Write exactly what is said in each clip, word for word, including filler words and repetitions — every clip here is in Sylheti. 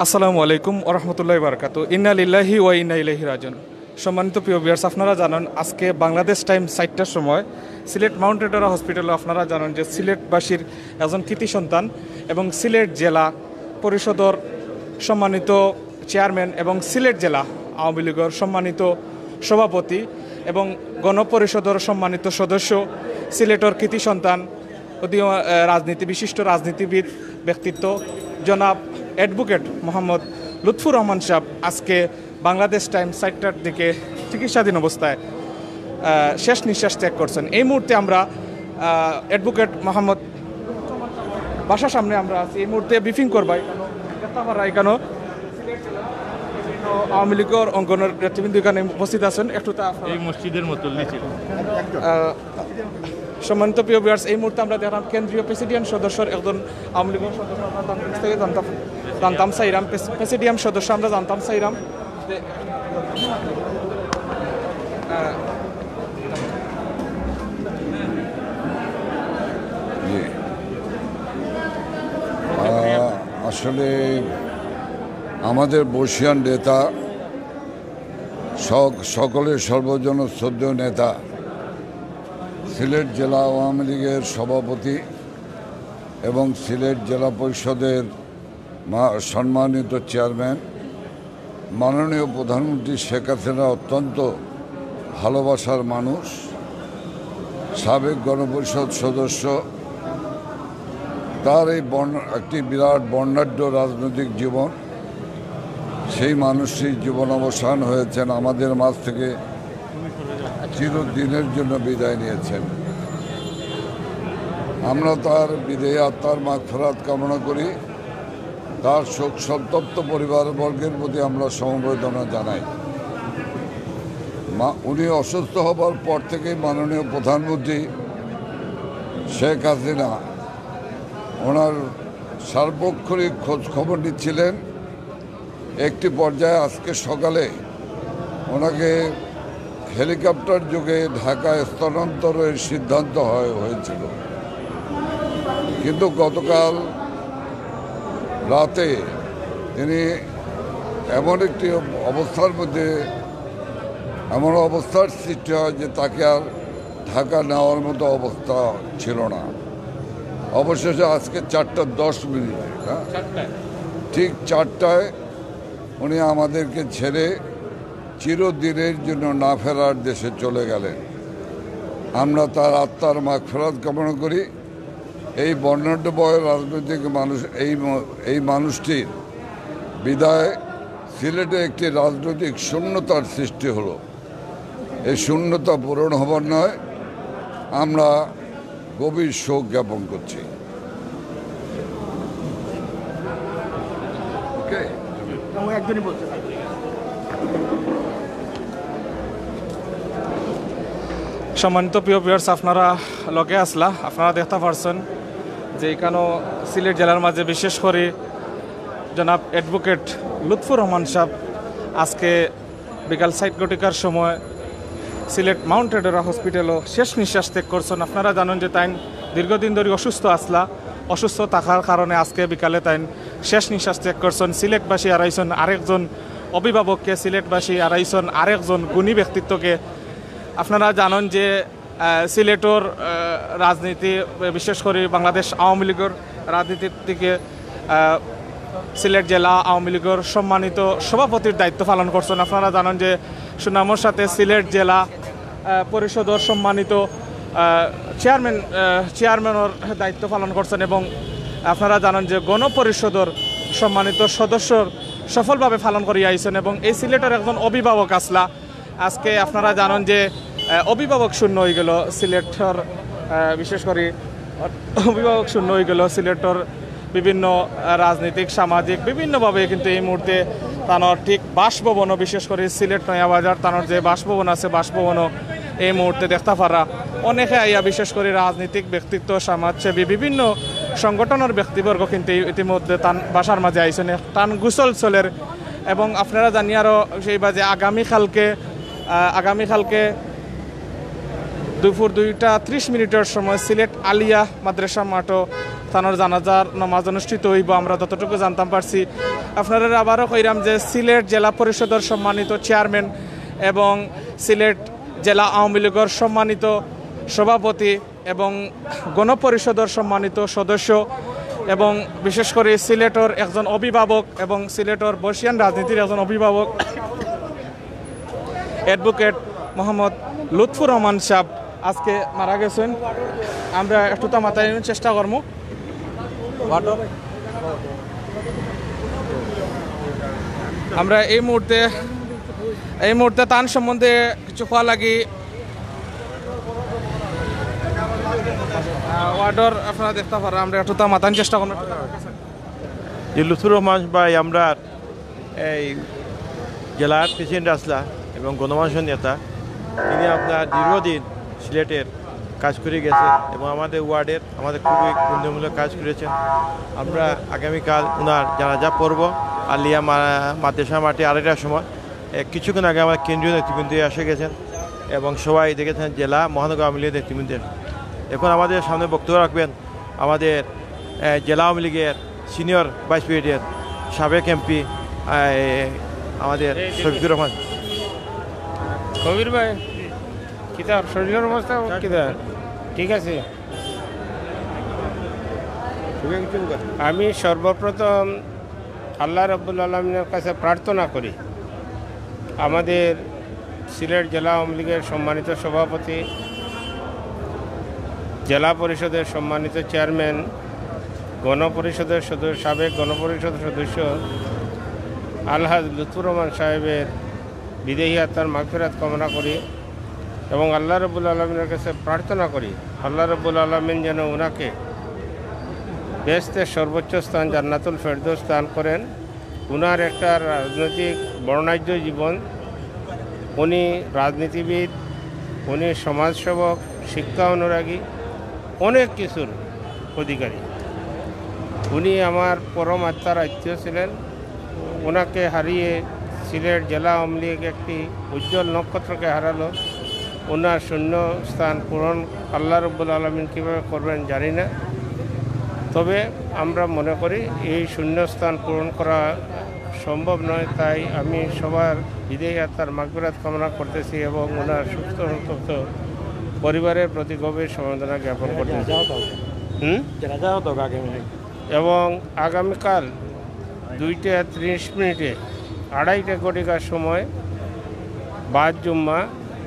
আসসালামু আলাইকুম ওয়া রাহমাতুল্লাহি ওয়া বারাকাতুহু। ইন্না লিল্লাহি ওয়া ইন্না ইলাইহি রাজিউন। সম্মানিত প্রিয় ভিউয়ার্স, আপনারা জানেন আজকে বাংলাদেশ টাইম চারটার সময় সিলেট মাউন্ট এডোরা হসপিটালে আপনারা জানেন যে সিলেটবাসীর একজন কৃতি সন্তান এবং সিলেট জেলা পরিষদর সম্মানিত চেয়ারম্যান এবং সিলেট জেলা আওয়ামী লীগের সম্মানিত সভাপতি এবং গণপরিষদর সম্মানিত সদস্য, সিলেটর কৃতি সন্তান, উদীয়, আহ, রাজনীতি, বিশিষ্ট রাজনীতিবিদ ব্যক্তিত্ব জনাব অ্যাডভোকেট মোহাম্মদ লুৎফুর রহমান সাহেব আজকে বাংলাদেশ টাইম চারটার দিকে চিকিৎসাধীন অবস্থায়, আহ, শেষ নিঃশ্বাস ত্যাগ করছেন। এই মুহূর্তে আমরা, আহ, অ্যাডভোকেট মোহাম্মদ বাসার সামনে আমরা আছি। এই মুহূর্তে ব্রিফিং করবা এখানে, দেখতে পারা এখানে আওয়ামী লীগের অঙ্গনের নেতৃবৃন্দ এখানে উপস্থিত আছেন। একটু তা আপনারা এই মসজিদের মতো লিচু। আহ, সম্মানিত প্রিয় ভিউয়ার্স, এই মুহূর্তে আমরা দেখলাম কেন্দ্রীয় প্রেসিডিয়াম সদস্যর একজন আওয়ামী লীগের সদস্য, আমরা তার কাছ থেকে জানতাম, জানতাম চাইরাম, প্রেস-, প্রেসিডিয়াম সদস্য আমরা জানতাম চাইরাম যে, আহ, জি। আহ, আসলে আমাদের বর্ষীয়ান নেতা, সক-, সকলের সর্বজন শ্রদ্ধেয় নেতা, সিলেট জেলা আওয়ামী লীগের সভাপতি এবং সিলেট জেলা পরিষদের মা-, সম্মানিত চেয়ারম্যান, মাননীয় প্রধানমন্ত্রী শেখ হাসিনা অত্যন্ত ভালোবাসার মানুষ, সাবেক গণপরিষদ সদস্য। তার এই বর্ণ-, একটি বিরাট বর্ণাঢ্য রাজনৈতিক জীবন। সেই মানুষটির জীবন অবসান হয়েছেন, আমাদের মাঝ থেকে চিরদিনের জন্য বিদায় নিয়েছেন। আমরা তার বিদেহী আত্মার মাগফিরাত কামনা করি। তার শোক সন্তপ্ত পরিবারবর্গের প্রতি আমরা সমবেদনা জানাই। মা-, উনি অসুস্থ হবার পর থেকেই মাননীয় প্রধানমন্ত্রী শেখ হাসিনা ওনার সার্বক্ষণিক খোঁজ খবর নিচ্ছিলেন। একটি পর্যায়ে আজকে সকালে ওনাকে হেলিকপ্টার যোগে ঢাকায় স্থানান্তরের সিদ্ধান্ত হয়, হয়েছিল, কিন্তু গতকাল রাতে তিনি এমন একটি অবস্থার মধ্যে, এমন অবস্থার সৃষ্টি হয় যে তাকে আর ঢাকা নেওয়ার মতো অবস্থা ছিল না। অবশেষে আজকে চারটা দশ মিনিটে, না, ঠিক চারটায় উনি আমাদেরকে ছেড়ে চিরদিনের জন্য না ফেরার দেশে চলে গেলেন। আমরা তার আত্মার মাগফিরাত কামনা করি। এই বর্ণাঢ্যময় রাজনৈতিক মানুষ, এই ম-, এই মানুষটির বিদায় সিলেটে একটি রাজনৈতিক শূন্যতার সৃষ্টি হলো। এই শূন্যতা পূরণ হবার নয়, আমরা গভীর শোক জ্ঞাপন করছি। ওকে। ও একজনই বলছে। সম্মানিত প্রিয় ভিউয়ার্স, আপনারা লগে আসলা, আপনারা দেখতে পারছেন যে এখানো সিলেট জেলার মাঝে বিশেষ করে জনাব অ্যাডভোকেট লুৎফুর রহমান সাহেব আজকে বিকাল সাইট ঘটিকার সময় সিলেট মাউন্ট এডোরা হসপিটালও শেষ নিঃশ্বাস ত্যাগ করছেন। আপনারা জানেন যে তাইন দীর্ঘদিন ধরে অসুস্থ আসলা, অসুস্থ থাকার কারণে আজকে বিকালে তাইন শেষ নিঃশ্বাস ত্যাগ করছেন। সিলেটবাসী হারাইছেন আরেকজন অভিভাবককে, সিলেটবাসী হারাইছেন আরেকজন গুণী ব্যক্তিত্বকে। আপনারা জানেন যে আহ, সিলেটর, আহ, রাজনীতি, বিশেষ করে বাংলাদেশ আওয়ামী লীগের রাজনীতির দিকে, আহ, সিলেট জেলা আওয়ামী লীগের সম্মানিত সভাপতির দায়িত্ব পালন করছেন। আপনারা জানেন যে সুনামর সাথে সিলেট জেলা, আহ, পরিষদর সম্মানিত, আহ, চেয়ারম্যান, আহ, চেয়ারম্যানের দায়িত্ব পালন করছেন এবং আপনারা জানেন যে গণপরিষদর সম্মানিত সদস্যর সফলভাবে পালন করিয়া আইছেন এবং এই সিলেটর একজন অভিভাবক আসলা। আজকে আপনারা জানেন যে, আহ, অভিভাবক শূন্য হয়ে গেল সিলেটর, আহ, বিশেষ করে অভিভাবক শূন্য হয়ে গেল সিলেটর বিভিন্ন, আহ, রাজনৈতিক, সামাজিক বিভিন্নভাবে কিন্তু এই মুহূর্তে তানর ঠিক বাসভবনও, বিশেষ করে সিলেট নয়াবাজার তানর যে বাসভবন আছে, বাসভবনও এই মুহূর্তে দেখতে পারা অনেকে আইয়া, বিশেষ করে রাজনৈতিক ব্যক্তিত্ব, সমাজসেবী, বিভিন্ন সংগঠনের ব্যক্তিবর্গ কিন্তু ইতিমধ্যে তান বাসার মাঝে আইছেন। তান গোসল চলের এবং আপনারা জানি আরও সেই বাজে আগামীকালকে, আহ, আগামীকালকে দুপুর দুইটা ত্রিশ মিনিটের সময় সিলেট আলিয়া মাদ্রাসা মাঠও তানর জানাজার নামাজ অনুষ্ঠিত অইবো, আমরা যতটুকু জানতাম পারছি। আপনারারে আবারও কইরাম যে সিলেট জেলা পরিষদর সম্মানিত চেয়ারম্যান এবং সিলেট জেলা আওয়ামী লীগর সম্মানিত সভাপতি এবং গণপরিষদর সম্মানিত সদস্য এবং বিশেষ করে সিলেটর একজন অভিভাবক এবং সিলেটর বর্ষিয়ান রাজনীতির একজন অভিভাবক অ্যাডভোকেট মোহাম্মদ লুৎফুর রহমান সাহেব আজকে মারা গেছেন। আমরা একটুতা মাতানির চেষ্টা করমু। আমরা এই মুহূর্তে, এই মুহূর্তে তান সম্বন্ধে কিছু কওয়া লাগি। আহ, ওয়ার্ডর আপনারা দেখতা পাররা, আমরা একটুতা মাতানির চেষ্টা করমু। যে লুৎফুর রহমান ভাই, আমরা এই জেলার প্রেসিডেন্ট আছলা এবং গণমানুষর নেতা, তিনি আপনার দীর্ঘদিন সিলেটের কাজ করে গেছেন এবং আমাদের ওয়ার্ডের আমাদের খুবই পুণ্যমূলক কাজ করেছেন। আমরা আগামীকাল ওনার জানাজা পড়ব আলিয়া মা-, মাদ্রাসা মাঠে আড়াইটার সময়। এ, কিছুক্ষণ আগে আমার কেন্দ্রীয় নেতৃবৃন্দ এসে গেছেন এবং সবাই দেখেছেন জেলা মহানগর আওয়ামী লীগের নেতৃবৃন্দ। এখন আমাদের সামনে বক্তব্য রাখবেন আমাদের, এ, জেলা আওয়ামী লীগের সিনিয়র ভাইস প্রেসিডেন্ট, সাবেক এমপি, এ, আমাদের শফিকুর রহমান। কবির ভাই, কিতা শরীরের অবস্থা কিতা? ঠিক আছে। আমি সর্বপ্রথম আল্লাহ রাব্বুল আলামিনের কাছে প্রার্থনা করি, আমাদের সিলেট জেলা আওয়ামী লীগের সম্মানিত সভাপতি, জেলা পরিষদের সম্মানিত চেয়ারম্যান, গণপরিষদের সদস্য, সাবেক গণপরিষদ সদস্য আলহাজ লুৎফুর রহমান সাহেবের বিদেহী আত্মার মাগফিরাত কামনা করি এবং আল্লাহ রাব্বুল আলামিনের কাছে প্রার্থনা করি, আল্লাহ রাব্বুল আলামিন যেন ওনাকে বেহেশতের সর্বোচ্চ স্থান জান্নাতুল ফেরদৌস দান করেন। ওনার একটা রাজনৈতিক বর্ণাঢ্য জীবন। উনি রাজনীতিবিদ, উনি সমাজসেবক, শিক্ষা অনুরাগী, অনেক কিছুর অধিকারী। উনি আমার পরম আত্মার আত্মীয় ছিলেন। ওনাকে হারিয়ে সিলেট জেলা আওয়ামী লীগ একটি উজ্জ্বল নক্ষত্রকে হারালো। ওনার শূন্য স্থান পূরণ আল্লাহ রব্বুল আলামিন কীভাবে করবেন জানি না, তবে আমরা মনে করি এই শূন্য স্থান পূরণ করা সম্ভব নয়, তাই আমি সবার বিদেহী আত্মার মাগফিরাত কামনা করতেছি এবং ওনার সুস্থ সন্তপ্ত পরিবারের প্রতি গভীর সমবেদনা জ্ঞাপন করতেছি। হুম। এবং আগামীকাল দুইটা ত্রিশ মিনিটে, আড়াইটা ঘটিকার সময় বাদ জুম্মা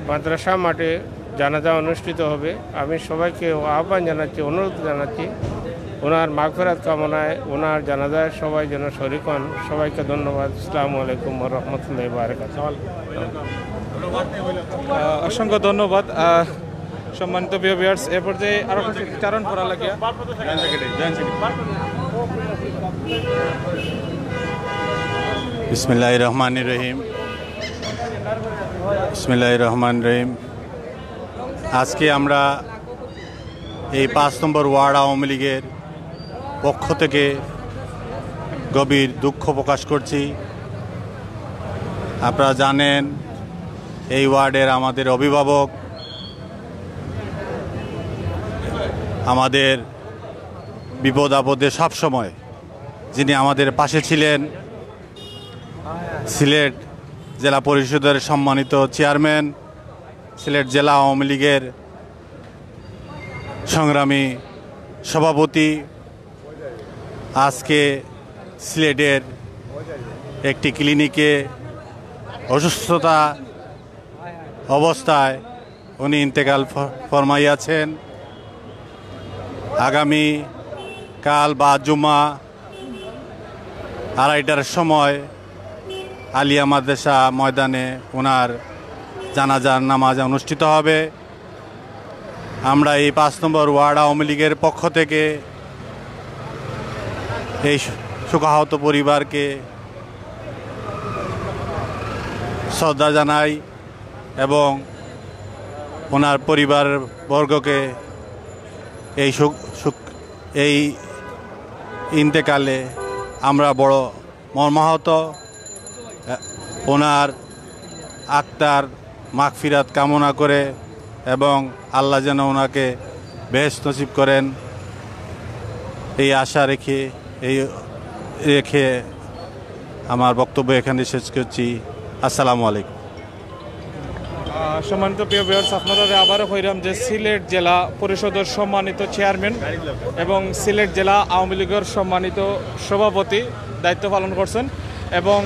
মাদ্রাসা মাঠে জানাজা অনুষ্ঠিত হবে। আমি সবাইকে আহ্বান জানাচ্ছি, অনুরোধ জানাচ্ছি, ওনার মাগফিরাত কামনায় ওনার জানাজায় সবাই যেন শরিক হন। সবাইকে ধন্যবাদ। আসসালামু আলাইকুম ওয়া রাহমাতুল্লাহি ওয়া বারাকাতুহু। আহ, অসংখ্য ধন্যবাদ। আহ, সম্মানিত প্রিয় ভিউয়ার্স, এ পর্যায়ে আরো কিছু উচ্চারণ করা লাগে। বিসমিল্লাহির রহমানির রহিম। বিসমিল্লাহির রহমানির রহিম। আজকে আমরা এই পাঁচ নম্বর ওয়ার্ড আওয়ামী লীগের পক্ষ থেকে গভীর দুঃখ প্রকাশ করছি। আপনারা জানেন, এই ওয়ার্ডের আমাদের অভিভাবক, আমাদের বিপদ আপদে সবসময় যিনি আমাদের পাশে ছিলেন, সিলেট জেলা পরিষদের সম্মানিত চেয়ারম্যান, সিলেট জেলা আওয়ামী লীগের সংগ্রামী সভাপতি, আজকে সিলেটের একটি ক্লিনিকে অসুস্থতা অবস্থায় উনি ইন্তেকাল ফ-, ফরমাইয়াছেন। আগামী কাল বা জুমা আড়াইটার সময় আলিয়া মাদ্রাসা ময়দানে ওনার জানাজার নামাজ অনুষ্ঠিত হবে। আমরা এই পাঁচ নম্বর ওয়ার্ড আওয়ামী লীগের পক্ষ থেকে এই শো-, শোকাহত পরিবারকে শ্রদ্ধা জানাই এবং ওনার পরিবার বর্গকে এই শোক, শোক, এই ইন্তেকালে আমরা বড় মর্মাহত। ওনার আত্মার মাগফিরাত কামনা করে এবং আল্লাহ যেন ওনাকে বেহেশত নসিব করেন। এই আশা রেখে এই রেখে আমার বক্তব্য এখানে শেষ করছি। আসসালামু আলাইকুম। আহ, সম্মানিত প্রিয় ভিউয়ার্স, আপনারা আবারও কইরাম যে সিলেট জেলা পরিষদর সম্মানিত চেয়ারম্যান এবং সিলেট জেলা আওয়ামী লীগর সম্মানিত সভাপতি দায়িত্ব পালন করছেন এবং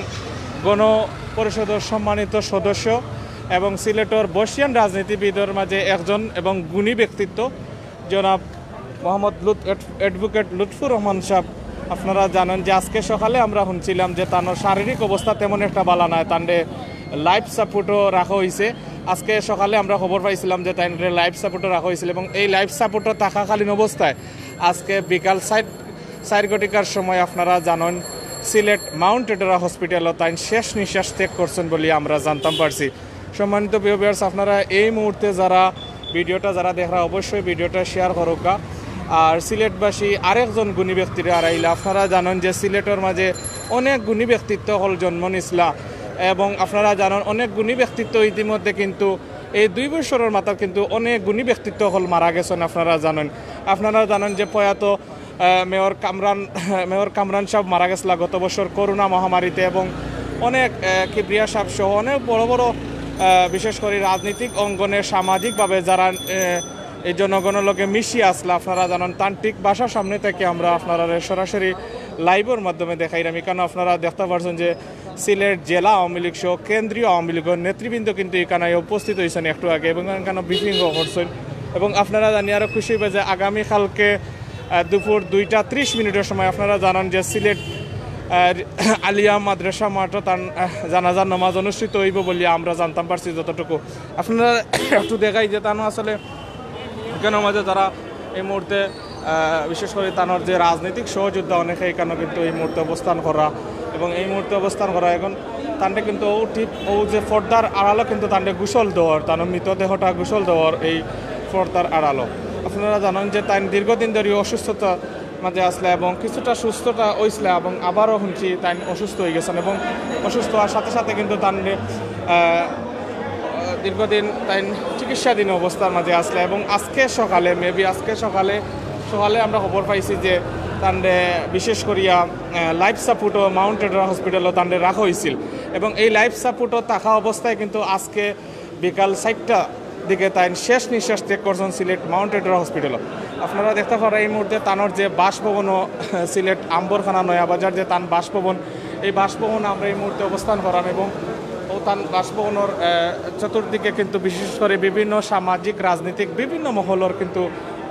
গণ পরিষদর সম্মানিত সদস্য এবং সিলেটর বর্ষীয়ান রাজনীতিবিদর মাঝে একজন এবং গুণী ব্যক্তিত্ব জনাব মোহাম্মদ লুৎ-, অ্যাড-, অ্যাডভোকেট লুৎফুর রহমান সাহেব। আপনারা জানেন যে আজকে সকালে আমরা শুনছিলাম যে তার শারীরিক অবস্থা তেমন একটা ভালা নাই, তানরে লাইফ সাপোর্টও রাখা হয়েছে। আজকে সকালে আমরা খবর পাইছিলাম যে তানরে লাইফ সাপোর্টও রাখা হয়েছিল এবং এই লাইফ সাপোর্টও থাকাকালীন অবস্থায় আজকে বিকাল চাইর চাইর ঘটিকার সময় আপনারা জানেন সিলেট মাউন্ট এডরা হসপিটালও তাইন শেষ নিঃশ্বাস ত্যাগ করছেন বলে আমরা জানতাম পারছি। সম্মানিত ভিউয়ার্স, আপনারা এই মুহূর্তে যারা ভিডিওটা যারা দেখরা অবশ্যই ভিডিওটা শেয়ার করুকা। আর সিলেটবাসী আরেকজন গুণী ব্যক্তিরে হারাইলা। আপনারা জানেন যে সিলেটর মাঝে অনেক গুণী ব্যক্তিত্ব হল জন্ম নিছলা এবং আপনারা জানেন অনেক গুণী ব্যক্তিত্ব ইতিমধ্যে কিন্তু এই দুই বছরের মাথার কিন্তু অনেক গুণী ব্যক্তিত্ব হল মারা গেছেন। আপনারা জানেন, আপনারা জানেন যে প্রয়াত আহ, মেয়র কামরান মেয়র কামরান সাহেব মারা গেছলা গত বছর করোনা মহামারীতে এবং অনেক আহ, কিবরিয়া সাহেব সহ অনেক বড় বড় আহ, বিশেষ করে রাজনৈতিক অঙ্গনে সামাজিকভাবে যারা আহ, এই জনগণের লগে মিশি আসলা। আপনারা জানেন তান ঠিক বাসার সামনে থেকে আমরা আপনারা সরাসরি লাইভের মাধ্যমে দেখাইলাম। এখানে আপনারা দেখতে পারছেন যে সিলেট জেলা আওয়ামী লীগ সহ কেন্দ্রীয় আওয়ামী লীগের নেতৃবৃন্দ কিন্তু এখানে উপস্থিত হয়েছেন একটু আগে এবং এখানে ব্রিফিংও করছেন। এবং আপনারা জানি আরও খুশি হইবে যে আগামীকালকে আহ, দুপুর দুইটা ত্রিশ মিনিটের সময় আপনারা জানেন যে সিলেট আহ, আলিয়া মাদ্রাসা মাঠও তান আহ, জানাজার নামাজ অনুষ্ঠিত হইব বলে আমরা জানতাম পারছি যতটুকু। আপনারা একটু দেখাই যে তানও আসলে এখানে মাঝে যারা এই মুহূর্তে আহ, বিশেষ করে তানোর যে রাজনৈতিক সহযোদ্ধা অনেকে এখানে কিন্তু এই মুহূর্তে অবস্থান করা এবং এই মুহূর্তে অবস্থান করা এখন তানরে কিন্তু ও ঠিক ও যে পর্দার আড়ালো কিন্তু তানরে গোসল দেওয়ার, তানোর মৃতদেহটা গোসল দেওয়ার এই পর্দার আড়ালো। আপনারা জানেন যে তাইন দীর্ঘদিন ধরে অসুস্থতা মাঝে আসলা এবং কিছুটা সুস্থতা হইছলা এবং আবারও শুনছি তাইন অসুস্থ হয়ে গেছেন এবং অসুস্থ হওয়ার সাথে সাথে কিন্তু তানরে আহ, দীর্ঘদিন তাইন চিকিৎসাধীন অবস্থার মাঝে আসলা এবং আজকে সকালে মেবি আজকে সকালে সকালে আমরা খবর পাইছি যে তানরে বিশেষ করিয়া লাইফ সাপোর্টও মাউন্ট এডরা হসপিটালও তানরে রাখা হয়েছিল এবং এই লাইফ সাপোর্টও থাকা অবস্থায় কিন্তু আজকে বিকাল চারটা দিকে তাইন শেষ নিঃশ্বাস ত্যাগ করছেন সিলেট মাউন্ট এডরা হসপিটালও। আপনারা দেখতে পারা এই মুহূর্তে তানোর যে বাসভবনও সিলেট আম্বরখানা নয়াবাজার যে তান বাসভবন, এই বাসভবন আমরা এই মুহূর্তে অবস্থান করাম এবং ও তান বাসভবনের আহ, চতুর্দিকে কিন্তু বিশেষ করে বিভিন্ন সামাজিক রাজনৈতিক বিভিন্ন মহলের কিন্তু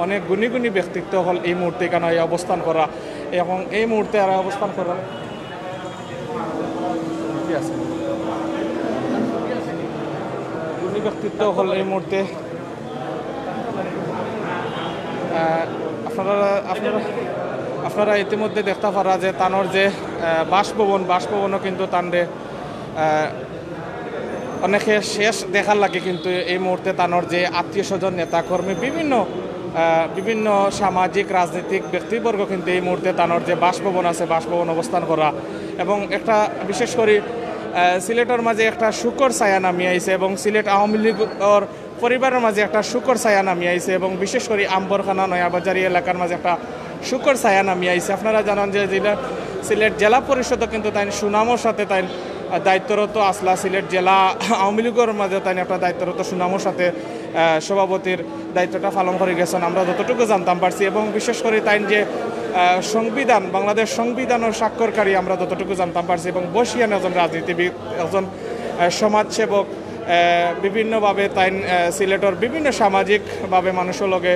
অনেক গুণী গুণী ব্যক্তিত্ব হল এই মুহূর্তে এখানে এই অবস্থান করা এবং এই মুহূর্তে আর অবস্থান করা কি আছে? গুণী ব্যক্তিত্ব হল এই মুহূর্তে আহ, আপনারা আপনারা আপনারা ইতিমধ্যে দেখতে পারা যে তানোর যে আহ, বাসভবন বাসভবনও কিন্তু তানরে আহ, অনেকে শেষ দেখার লাগে কিন্তু এই মুহূর্তে তানোর যে আত্মীয় স্বজন নেতা কর্মী বিভিন্ন আহ, বিভিন্ন সামাজিক রাজনৈতিক ব্যক্তিবর্গ কিন্তু এই মুহূর্তে তানোর যে বাসভবন আছে বাসভবন অবস্থান করা এবং একটা বিশেষ করে আহ, সিলেটর মাঝে একটা শোকর ছায়া নামিয়ে আইছে এবং সিলেট আওয়ামী লীগর পরিবারের মাঝে একটা শোকর ছায়া নামিয়ে আইছে এবং বিশেষ করে আম্বরখানা নয়াবাজারি এলাকার মাঝে একটা শোকর ছায়া নামিয়ে আইছে। আপনারা জানেন যে জেলা সিলেট জেলা পরিষদও কিন্তু তাই সুনামর সাথে তাই দায়িত্বরত আসলা, সিলেট জেলা আওয়ামী লীগের মাঝে তাই একটা দায়িত্বরত সুনামর সাথে আহ, সভাপতির দায়িত্বটা পালন করে গেছেন আমরা যতটুকু জানতাম পারছি এবং বিশেষ করে তাই যে আহ, সংবিধান বাংলাদেশ সংবিধানের স্বাক্ষরকারী আমরা যতটুকু জানতাম পারছি এবং বর্ষীয়ান একজন রাজনীতিবিদ একজন আহ, সমাজসেবক আহ, বিভিন্নভাবে তাই আহ, সিলেটর বিভিন্ন সামাজিকভাবে মানুষের লগে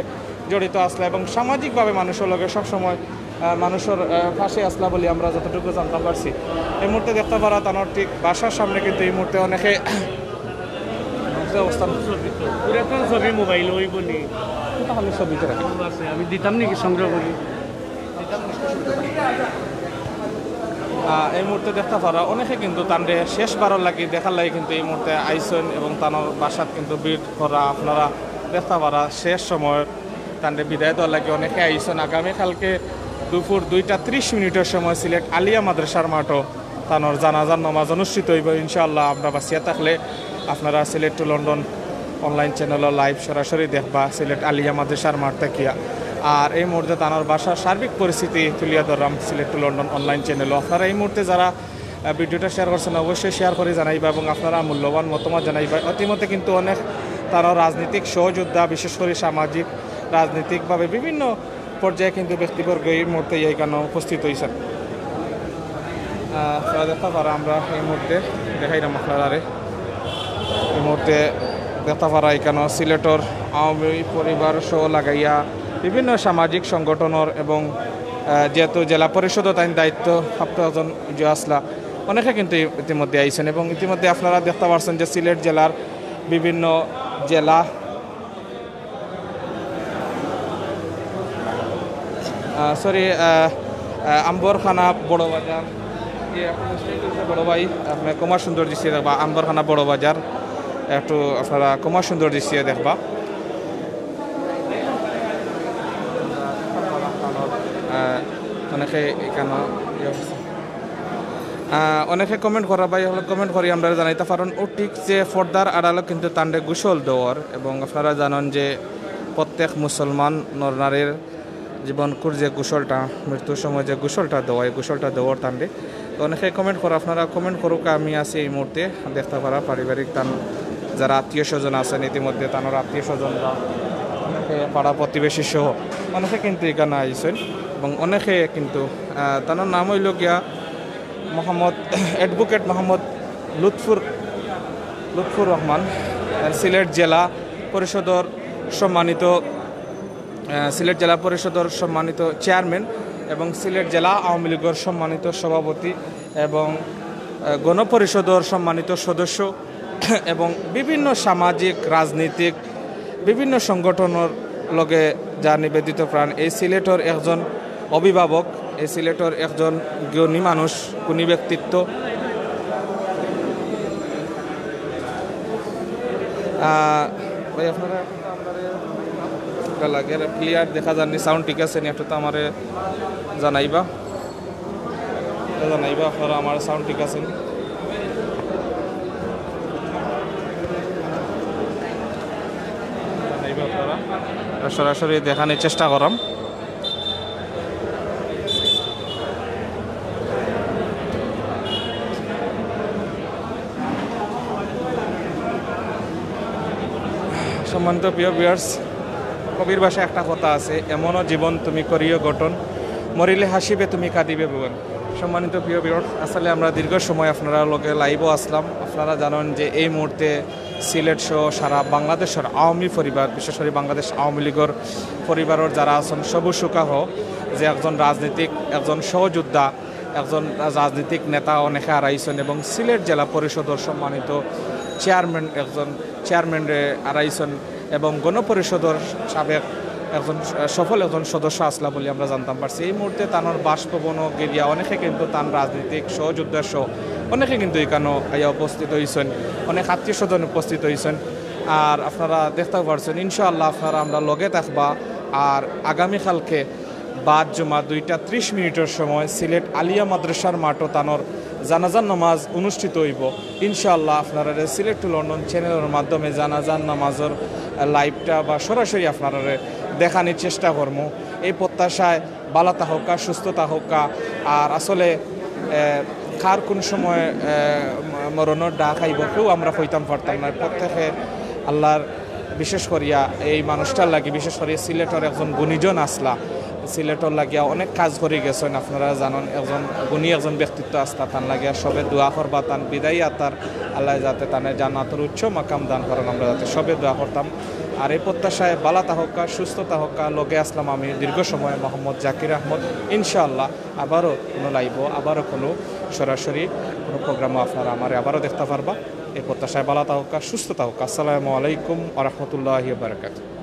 জড়িত আসলা এবং সামাজিকভাবে মানুষের লগে সবসময় আহ, মানুষের আহ, পাশে আসলা বলে আমরা যতটুকু জানতাম পারছি। এই মুহূর্তে দেখতে পারা তানোর ঠিক বাসার সামনে কিন্তু এই মুহূর্তে অনেকে অবস্থান পুরাতন ছবি মোবাইল ওই বলি তাহলে ছবিতে রাখি। আছে, আমি দিতাম নাকি সংগ্রহ করি? আহ, এই মুহূর্তে দেখতে পারা অনেকে কিন্তু তানরে শেষবারর লাগি দেখার লাগি কিন্তু এই মুহূর্তে আইসন এবং তানোর বাসাত কিন্তু ভিড় করা আপনারা দেখতে পারা শেষ সময় তানরে বিদায় দেওয়ার লাগি অনেকে আইসন। আগামীকালকে দুপুর দুইটা ত্রিশ মিনিটের সময় সিলেট আলিয়া মাদ্রাসার মাঠও তানোর জানাজার নামাজ অনুষ্ঠিত হইব ইনশাআল্লাহ। আমরা বাঁচিয়া থাকলে আপনারা সিলেট টু লন্ডন অনলাইন চ্যানেলও লাইভ সরাসরি দেখবা সিলেট আলিয়া মাদ্রাসার মাঠ থাকিয়া। আর এই মুহূর্তে তানর বাসার সার্বিক পরিস্থিতি তুলিয়া ধরলাম সিলেট টু লন্ডন অনলাইন চ্যানেলও। আপনারা এই মুহূর্তে যারা, আহ, ভিডিওটা শেয়ার করছেন, অবশ্যই শেয়ার করি জানাইবা এবং আপনারা মূল্যবান মতামত জানাইবা। ইতিমধ্যে কিন্তু অনেক তানর রাজনৈতিক সহযোদ্ধা, বিশেষ করে সামাজিক, রাজনৈতিকভাবে বিভিন্ন পর্যায়ে কিন্তু ব্যক্তিবর্গ এই মুহূর্তে এইখানে উপস্থিত হইছেন। আহ, আপনারা দেখতা পারা আমরা এই মুহূর্তে দেখাইলাম আপনারারে। এই মুহূর্তে দেখতা পারা এখানে সিলেটর আওয়ামী পরিবার সহ লাগাইয়া বিভিন্ন সামাজিক সংগঠনর এবং, আহ, যেহেতু জেলা পরিষদও তাই দায়িত্ব প্রাপ্ত একজন যে আসলা, অনেকে কিন্তু ইতিমধ্যে আইছেন এবং ইতিমধ্যে আপনারা দেখতা পারছেন যে সিলেট জেলার বিভিন্ন জেলা, আহ, সরি, আহ, আহ, আম্বরখানা বড় বাজার, ইয়ে, বড় ভাই, আপনি কুমার সুন্দর দৃষ্টি দেখবা, আম্বরখানা বড় বাজার, একটু আপনারা কুমার সুন্দর দৃষ্টি দেখবা। আহ, অনেকে এখানে ইয়ে করছে। আহ, অনেকে কমেন্ট করা, ভাই হলে কমেন্ট করি আমরা জানাইতা পারইন। ও ঠিক যে পর্দার আড়ালো কিন্তু তানরে গোসল দেওয়ার, এবং আপনারা জানেন যে প্রত্যেক মুসলমান নরনারীর জীবনকুর যে গোসলটা, মৃত্যুর সময় যে গোসলটা দেওয়া, এই গোসলটা দেওয়ার তানরে। তো অনেকে কমেন্ট করা, আপনারা কমেন্ট করুক, আমি আছি এই মুহূর্তে দেখতা পারা পারিবারিক তান যারা আত্মীয় স্বজন আছেন, ইতিমধ্যে তানর আত্মীয় স্বজন বা অনেকে পাড়া প্রতিবেশী সহ অনেকে কিন্তু এখানে আইছেন এবং অনেকে কিন্তু, আহ, তানর নাম হইল গিয়া মোহাম্মদ, অ্যাডভোকেট মোহাম্মদ লুৎফুর, লুৎফুর রহমান, আহ, সিলেট জেলা পরিষদর সম্মানিত, আহ, সিলেট জেলা পরিষদর সম্মানিত চেয়ারম্যান এবং সিলেট জেলা আওয়ামী লীগের সম্মানিত সভাপতি এবং, আহ, গণপরিষদর সম্মানিত সদস্য এবং বিভিন্ন সামাজিক, রাজনৈতিক বিভিন্ন সংগঠনর লগে যার নিবেদিত প্রাণ। এই সিলেটর একজন অভিভাবক, এই সিলেটর একজন জ্ঞানী মানুষ, গুণী ব্যক্তিত্ব। আহ, ভাই, আপনারা লাগে ক্লিয়ার দেখা যাননি, সাউন্ড ঠিক আছে নি, একটু তো আমারে জানাইবা। এটা জানাইবা আপনারা আমার সাউন্ড ঠিক আছে নি? জানাইবা আপনারা। এটা সরাসরি দেখানোর চেষ্টা করাম। সম্মানিত প্রিয় ভিউয়ার্স, কবির ভাষায় একটা কথা আছে, "এমনও জীবন তুমি করিও গঠন, মরিলে হাসিবে তুমি কাঁদিবে ভুবন।" সম্মানিত প্রিয় ভিউয়ার্স, আসলে আমরা দীর্ঘ সময় আপনারা লগে লাইভও আসলাম। আপনারা জানেন যে এই মুহূর্তে সিলেট সহ সারা বাংলাদেশের আওয়ামী পরিবার, বিশেষ করে বাংলাদেশ আওয়ামী লীগের পরিবারের যারা আছেন, সবু সুকাহ, যে একজন রাজনীতিক, একজন সহযোদ্ধা, একজন রাজনৈতিক নেতা অনেকে হারাইছেন এবং সিলেট জেলা পরিষদের সম্মানিত চেয়ারম্যান, একজন চেয়ারম্যানরে হারাইছেন এবং গণপরিষদের সাবেক একজন, আহ, সফল একজন সদস্য আসলা বলে আমরা জানতাম পারছি। এই মুহূর্তে তানোর বাসভবনও গিয়া অনেকে কিন্তু তান রাজনৈতিক সহযোদ্ধা সহ অনেকে কিন্তু এখানে আইয়া উপস্থিত হইছেন, অনেক আত্মীয় স্বজন উপস্থিত হইছেন। আর আপনারা দেখতেও পারছেন, ইনশাআল্লাহ আপনারা আমরা লগে থাকবা। আর আগামীকালকে বাদ জুমা দুইটা ত্রিশ মিনিটের সময় সিলেট আলিয়া মাদ্রাসার মাঠও তানোর জানাজার নামাজ অনুষ্ঠিত হইব। ইনশাআল্লাহ আপনারা সিলেট টু লন্ডন চ্যানেলের মাধ্যমে জানাজার নামাজের, আহ, লাইভটা বা সরাসরি আপনারা দেখানোর চেষ্টা করবো। এই প্রত্যাশায় বালা থাকউক্কা, সুস্থ থাকউক্কা। আর আসলে, আহ, কার কোন সময়, আহ, ম-, মরণের ডাক আইব, কেউ আমরা কইতাম পারতাম না। প্রত্যেকে আল্লাহর বিশেষ করিয়া এই মানুষটার লাগি, বিশেষ করিয়া সিলেটর একজন গুণীজন আসলা, সিলেটর লাগিয়া অনেক কাজ করি গেছেন, আপনারা জানেন, একজন গুণী একজন ব্যক্তিত্ব আসলা, তান লাগিয়া সবে দোয়া করবা, তান বিদায়ী আত্মার আল্লাহ যাতে তানে জান্নাতের উচ্চ মাকাম দান করেন, আমরা যাতে সবে দোয়া করতাম। আর এই প্রত্যাশায় বালা থাকউক্কা, সুস্থ থাকউক্কা, লগে আসলাম আমি দীর্ঘ সময় মোহাম্মদ জাকির আহমদ। ইনশাআল্লাহ আবারও কোনো লাইভও, আবারও কোনো সরাসরি কোনো প্রোগ্রামও আপনারা আমারে আবারও দেখতে পারবা। এই প্রত্যাশায় বালা থাকউক্কা, সুস্থ থাকউক্কা। আসসালামু আলাইকুম ওয়া রাহমাতুল্লাহি ওয়া বারাকাতুহু।